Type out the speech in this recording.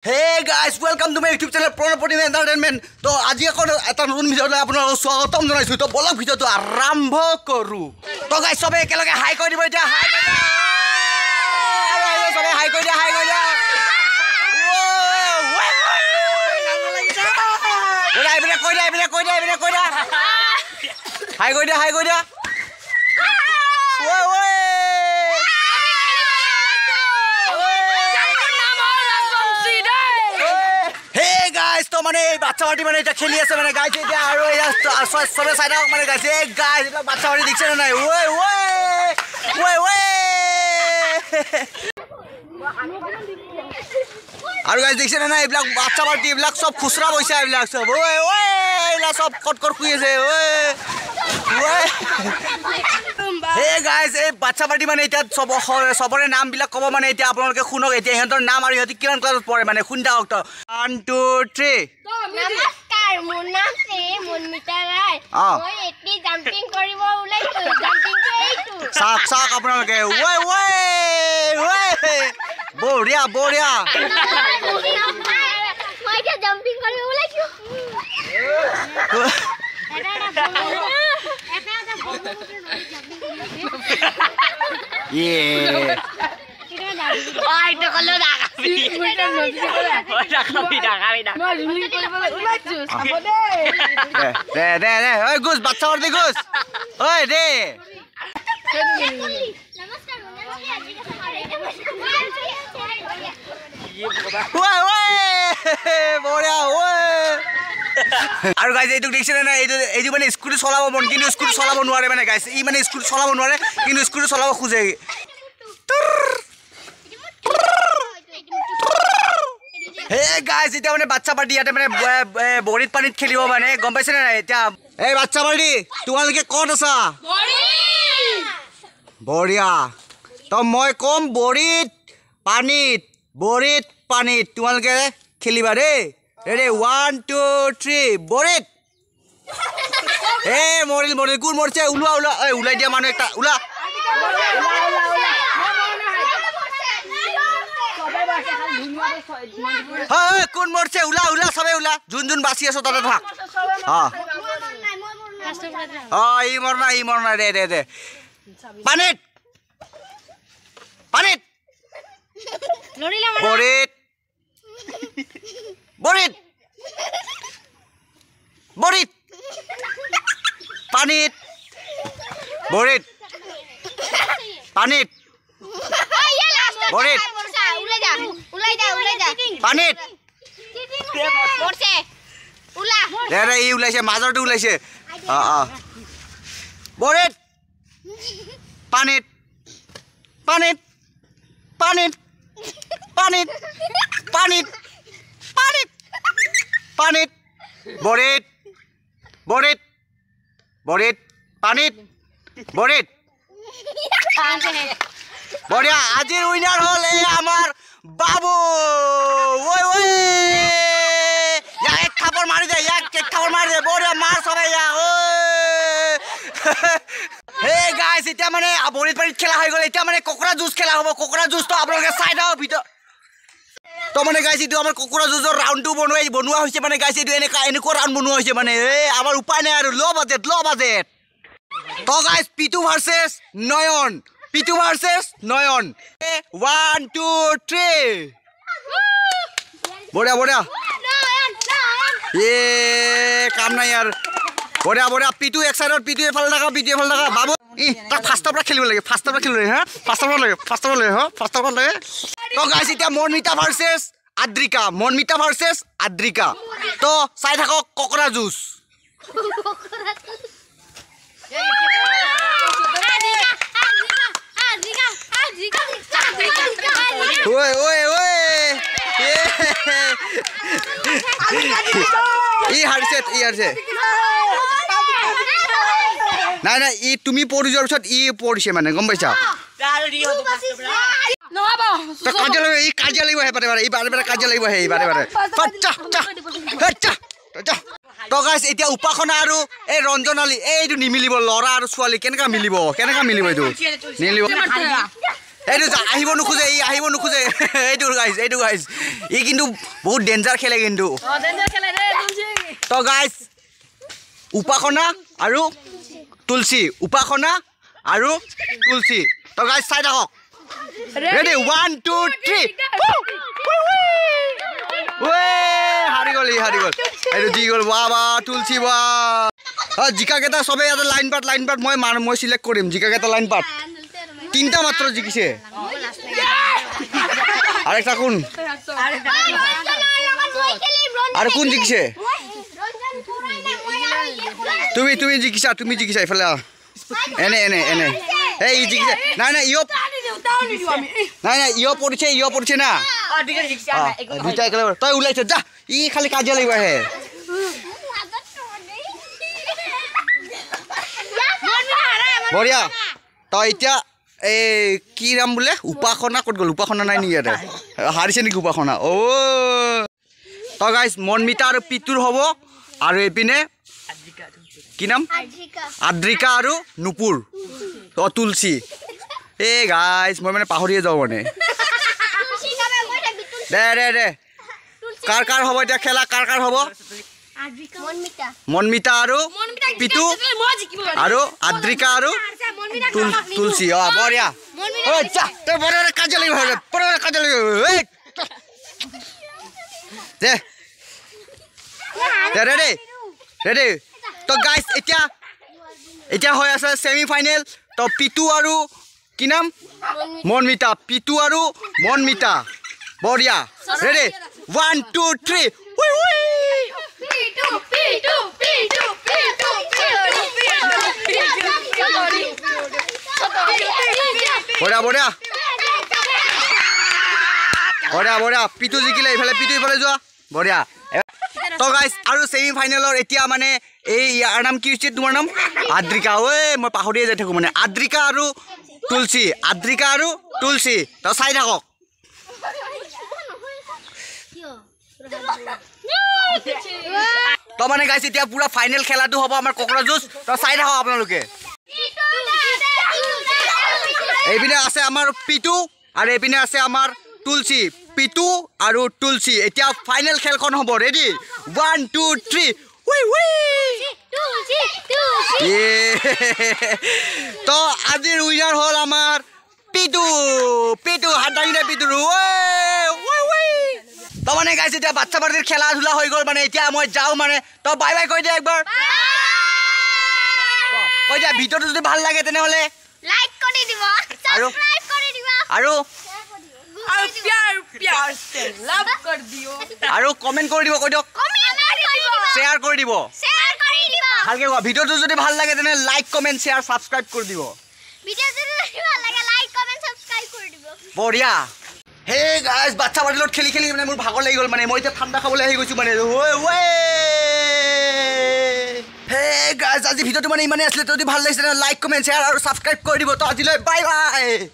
Hey guys, welcome to my YouTube channel Pranab Pratim Entertainment. তো আজি আকৌ এটা নতুন ভিডিঅ'লৈ আপোনালোকক স্বাগতম জনাইছোঁ। তো বলক ভিডিঅ'টো আৰম্ভ কৰোঁ। তো গাইজ চবে একেলগে হাই কৰি দিব এতিয়া, হাই কৰি দিয়া, চবে হাই কৰি দিয়া, হাই কৰি দিয়া। এইপিনে কৈ দিয়া, এইপিনে কৈ দিয়া, এইপিনে কৈ দিয়া, হাই কৰি দিয়া, হাই কৰি দিয়া। মানে এই বাচ্চা পাৰ্টি মানে এতিয়া খেলি আছে মানে গাইছে এতিয়া, আৰু চবে চাই থাকক মানে গাইছে। এই গাইছ এইবিলাক বাচ্চা পাৰ্টি দেখিছে নে নাই? ঐ ঐ ঐ ঐ। আৰু গাইছ দেখিছে নে নাই এইবিলাক বাচ্চা পাৰ্টি, এইবিলাক চব খুচৰা পইচা, এইবিলাক চব ঐ ঐ, এইবিলাক চব ক'ত ক'ত শুই আছে ঐ ঐ। হে গাইছ এই বাচ্চা পাৰ্টি মানে এতিয়া চবৰে নামবিলাক ক'ব মানে এতিয়া আপোনালোকে শুনক এতিয়া সিহঁতৰ নাম আৰু সিহঁতে কিমান ক্লাছত পঢ়ে মানে শুনি থাকক। তো 1 2 3। নমস্কাৰ, মোৰ নাম শ্ৰী মনমিতা ৰায়। মই এটি জাম্পিং কৰিব ওলাইছো। জাম্পিংটো এইটো চাওক চাওক আপোনালোকে। ঐ ঐ ঐ, বঢ়িয়া বঢ়িয়া। মই এতিয়া জাম্পিং কৰিব ওলাইছো। আৰু গাইজ এইটোক দেখিছে নাই? এইটো এইটো মানে স্কুটি চলাব মন, কিন্তু স্কুটি চলাব নোৱাৰে মানে গাইজ। ই মানে স্কুটি চলাব নোৱাৰে, কিন্তু স্কুটি চলাব খোজে। হে গাইজ এতিয়া মানে বাচ্চা পাৰ্টি ইয়াতে মানে বৰিত পানীত খেলিব মানে, গম পাইছে নে নাই? এতিয়া এই বাচ্চা পাৰ্টি তোমালোকে ক'ত আছা? বঢ়িয়া। তো মই ক'ম বৰিত পানীত, বৰিত পানীত তোমালোকে খেলিবা দেই। ৰেডি, 1 2 3 বৰিত। এ মৰিল মৰিল, কোন মৰিছে? ওলোৱা ওলোৱা, এই ওলাই দিয়া মানুহ একটা ওলা। হয় কোন মৰিছে? ওলা ওলা, চবে ওলা, যোন যোন বাচি আছো তাতে থাক। অ অ, ই মৰ নাই, ই মৰ নাই, দে দে দে। পানীত পানীত, বৰিত বৰিত বৰিত, পানীত বৰিত পানীত বৰিত পানীত। দে দে, ই ওলাইছে, মাজৰটো ওলাইছে। অ অ, বৰিত পানীত পানীত পানীত পানীত পানীত পানীত পানীত, বৰিত বৰিত বৰিত পানীত বৰিত। বঢ়িয়া, আজিৰ উইনাৰ হ'ল এই আমাৰ বাবু। ঐ ঐ, ইয়াক এক থাপৰ মাৰি দে, ইয়াক এক থাপৰ মাৰি দে। বঢ়িয়া, মাৰ চবে ইয়াক। ঐ হে গাইজ এতিয়া মানে বৰিত পানীত খেলা হৈ গ'ল। এতিয়া মানে কুকুৰা যুঁজ খেলা হ'ব। কুকুৰা যুঁজটো আপোনালোকে চাই থাকক ভিডিঅ'। তো মানে গাইজ এইটো আমাৰ কুকুৰা যুঁজৰ ৰাউণ্ডটো বনোৱা হৈছে মানে গাইজ। এইটো এনেকুৱা এনেকুৱা ৰাউণ্ড বনোৱা হৈছে মানে, এই আমাৰ উপায় নাই আৰু, ল' বাজেট ল' বাজেট। তো guys Pitu versus Nayan, Pitu versus Nayan. 1 2 3। বঢ়িয়া বঢ়িয়া, এ কাম নাই আৰু। বঢ়িয়া বঢ়িয়া, পিটু এক চাইডত, পিটু এফালে থাকা, পিটু এফালে থাকা। বাবু ই তাক ফাৰ্ষ্টৰ পৰা খেলিব লাগে, ফাৰ্ষ্টৰ পৰা খেলিব লাগে, হা ফাৰ্ষ্টৰ পৰা লাগে, ফাৰ্ষ্টৰ পৰা লাগে, হা ফাৰ্ষ্টৰ পৰা লাগে। তো গাইজ এতিয়া মনমিতা ভাৰ্চেছ আদ্ৰিকা, মনমিতা ভাৰ্চেছ আদ্ৰিকা। তো চাই থাকক ককৰা যুঁজ। ঐ ঐ ঐ, ই হাৰিছে, ই হাৰিছে। নাই নাই, ই তুমি পৰি যোৱাৰ পিছত ই পৰিছে মানে, গম পাইছা? কাজিয়া লাগিব, ই কাজিয়া লাগিব, হে বাৰে বাৰে, ই বাৰে বাৰে কাজিয়া লাগিব, হে বাৰে বাৰে। তো গাইজ এতিয়া উপাসনা আৰু এই ৰঞ্জনালী, এইটো নিমিলিব, ল'ৰা আৰু ছোৱালী কেনেকা মিলিব, কেনেকা মিলিব এইটো নিমিলিব। এইটো আহিব নোখোজে, ই আহিব নোখোজে। এইটো গাইজ, এইটো গাইজ, ই কিন্তু বহুত ডেঞ্জাৰ খেলে কিন্তু। তো গাইজ, উপাসনা আৰু তুলসী, উপাসনা আৰু তুলসী। তো গাইজ চাই থাকক। ৰেডি, 1 2 3। হাৰি গ'ল, ই হাৰি গ'ল, এইটো দি গ'ল। বাহ বাহ তুলসী, বাহ। জিকাকেইটা চবে ইয়াতে লাইন পাত, লাইন পাত। মই চিলেক্ট কৰিম জিকাকেইটা, লাইন পাত। তিনিটা মাত্ৰ জিকিছে। আৰু একটা কোন? আৰু কোন জিকিছে? তুমি, তুমি জিকিছা, তুমি জিকিছা। এইফালে এনে এনে এনে। এই ই জিকিছে। নাই নাই, ইও নাই নাই, ইও পৰিছে, ইও পৰিছে না। দুইটা একেলগে। তই ওলাইছ, যা। ই খালি কাজিয়া লাগিব আহে। বঢ়িয়া। তই এতিয়া এই কি নাম বোলে, উপাসনা ক'ত গ'ল? উপাসনা নাই নেকি ইয়াতে? হাৰিছে নেকি উপাসনা? অ' তই গাইজ, মনমিতা আৰু পিতুৰ হ'ব, আৰু এইপিনে কি নাম, আদ্ৰিকা আৰু নুপুৰ। অ' তুলসী। এই গাইজ, মই মানে পাহৰিয়ে যাওঁ মানে। দে দে দে, কাৰ কাৰ হ'ব এতিয়া খেলা? কাৰ কাৰ হ'ব? মনমিতা আৰু পিতু আৰু আদ্ৰিকা আৰু তুলসী। অ' বঢ়িয়া। তই বঢ়িয়া, কাজিয়া লাগিব, বঢ়িয়া কাজিয়া লাগিব। দে দে, ৰেডি ৰেডি। তো গাইজ, এতিয়া এতিয়া হৈ আছে ছেমি ফাইনেল। তো পিতু আৰু কি নাম, মনমিতা, পিতু আৰু মনমিতা। বঢ়িয়া। Ready, 1 2 3। বঢ়িয়া বঢ়িয়া বঢ়িয়া বঢ়িয়া। পিতু জিকিলে। এইফালে পিতু, ইফালে যোৱা। বঢ়িয়া। তো গাইজ, আৰু ছেমি ফাইনেলৰ এতিয়া মানে এই ইয়াৰ নাম কি হৈছে? তোমাৰ নাম আদ্ৰিকা। ঐ মই পাহৰিয়ে যাই থাকোঁ মানে। আদ্ৰিকা আৰু তুলসী, আদ্ৰিকা আৰু তুলসী। তো চাই থাকক। তো মানে গাইজ, এতিয়া পুৰা ফাইনেল খেলাটো হ'ব আমাৰ কোকোৰা যুঁজ। তো চাই থাকক আপোনালোকে। এইপিনে আছে আমাৰ পিতু আৰু এইপিনে আছে আমাৰ তুলসী। পিতু আৰু তুলসী, এতিয়া ফাইনেল খেলখন হ'ব। Ready, 1 2 3। তো আজিৰ উইনাৰ হ'ল আমাৰ পিতু। পিতু, হাত দাঙি দে পিতুৰ। তো মানে গাইজ, এতিয়া বাচ্ছা পাৰ্টিৰ খেলা ধূলা হৈ গ'ল মানে। এতিয়া মই যাওঁ মানে। তো বাই বাই কৈ দিয়া একবাৰ, কৈ দিয়া। ভিডিঅ'টো যদি ভাল লাগে তেনেহ'লে লাইক কৰি দিব, সাবস্ক্ৰাইব কৰি দিব, আৰু আৰু কমেণ্ট কৰি দিব, কৈ দিয়ক, শ্বেয়াৰ কৰি দিব, ভালকে কোৱা। ভিডিঅ'টো যদি ভাল লাগে তেনে লাইক, কমেণ্ট, শ্বেয়াৰ, ছাবস্ক্ৰাইব কৰি দিব। বঢ়িয়া। হে গাইজ, বাচ্ছা পাৰ্টিৰ লগত খেলি খেলি মানে মোৰ ভাগৰ লাগি গ'ল মানে। মই এতিয়া ঠাণ্ডা খাবলৈ আহি গৈছোঁ মানে। হে গাইজ, আজি ভিডিঅ'টো মানে ইমানেই আছিলে। যদি ভাল লাগিছে লাইক, কমেণ্ট, শ্বেয়াৰ আৰু ছাবস্ক্ৰাইব কৰি দিব। তো আজিলৈ বাই বাই।